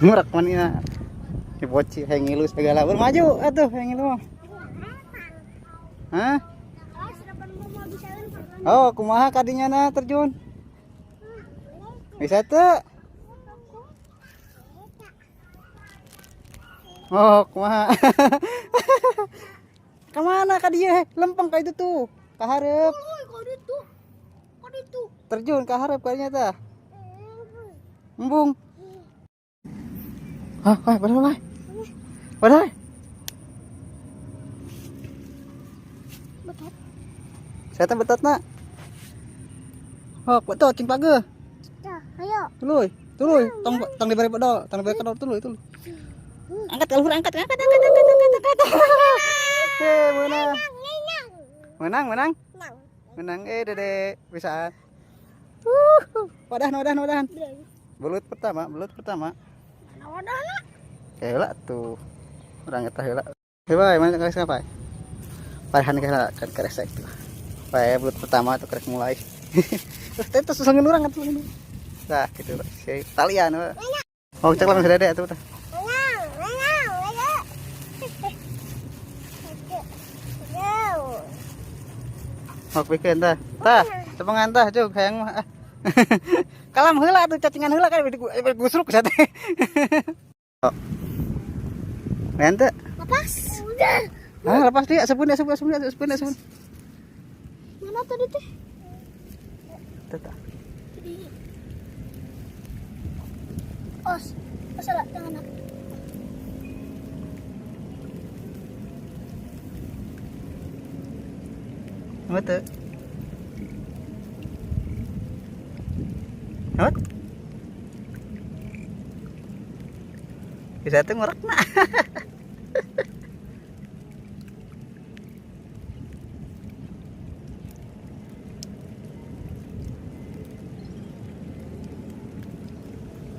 Ngurak manina. Si bocil hayang ngilu segala. Maju atuh hayang ngilu. Hah? Oh, kumaha kadinya na terjun? Bisa teu? Oh, kumaha? Kemana ka dieu? Lempeng ka itu tuh. Ka hareup. Terjun ka hareup kadinya tah. Embung. Hah, hah, padahal. Padahal. Betot. Saya teh betot na. Oh, betot cing pageuh. Ya, ayo. Tuluy, tuluy, tong tong diberi bedol, tong diberi kedol tuluy, tuluy. Angkat ka luhur, angkat, angkat, angkat, angkat, angkat, angkat. Eh, menang. Menang, menang. Menang eh Dede, bisaan. Wadahan, wadahan, wadahan. Belut pertama, belut pertama. Wadahna. Heula tuh. Urang eta heula. Hei, mana kali siapa? Paehan heula kan keresek tuh. Pae belut pertama tuh kerek mulai. Terus teh terus lengan urang atuh. Tah gitu si talian. Oh, cek langsung Dede atuh tah. Mau bikin tah. Tah, cepengan tah jug hayang mah. Kalam heula atuh cacingan heula kan gusruk sia teh. Ente. Lepas. Udah. Ah, lepas dia, sepun dia, sepun, sepun, sepun, sepun. Mana tadi teh? Tah. Os, os lah, jangan. Betul. Hot? Bisa tuh ngurekna.